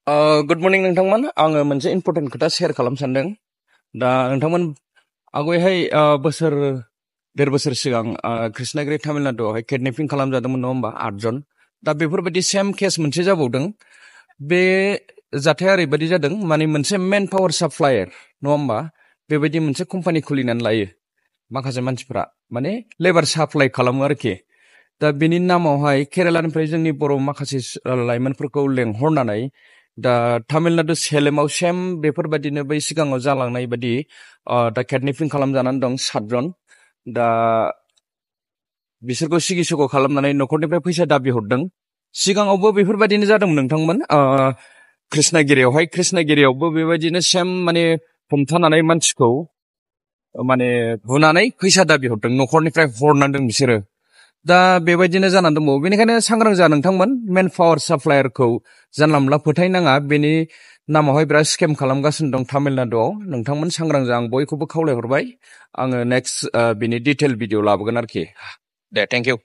good morning नोंथांमोन आङो मोनसे इम्पर्टेन्ट खोथा शेयार खालामनो सानदों दा नोंथांमोन आवगायहाय बोसोर देर बोसोर सिगां कृष्णागिरि तामिलनाडुआवहाय किडनेपिं खालामजादोंमोन नङा होमबा 8 जन दा बेफोरबायदि सेम केस मोनसे जाबावदों बे जाथाया ओरैबायदि जादों माने मोनसे मेन पावार साप्लायार नङा होमबा बेबायदि मोनसे कम्पानि खुलिनानै लायो माखासे मानसिफ्रा माने लेबार साप्लाइ खालामो आरोखि दा बेनि नामावहाय केरेलानिफ्राय जोंनि बर' माखासे लाइमोनफोरखौ लेंहरनानै दा तामिलनाडु सेलेमाव सेम बेफोरबायदिनो बै सिगाङाव जालांनाय बायदि दा किडनेपिं खालामजानानै दं 7 जन दा बिसोरखौ सिगिसग' खालामनानै न'खरनिफ्राय फैसा दाबि हरदों सिगाङावबो बेफोरबायदिनो जादोंमोन नोंथांमोन कृष्णागिरियावबो बेबायदिनो सेम माने हमथानानै मानसिखौ माने बुनानै फैसा दाबि हरदों न'खरनिफ्राय हरनांदों बिसोरो दा बेबायदिनो जानानै दंबावो बेनिखायनो सांग्रां जा नोंथांमोन मेन पावार साप्लायारखौ जानला मोनला फोथायनाङा बेनि नामावहाय बिराद स्केम खालामगासिनो दं तामिलनाडुआव नोंथांमोन सांग्रां जा आं बयखौबो खावलायहरबाय आङो नेक्स्ट बिनि डिटेल भिडिअ लाबोगोन आरोखि दे थेंक इउ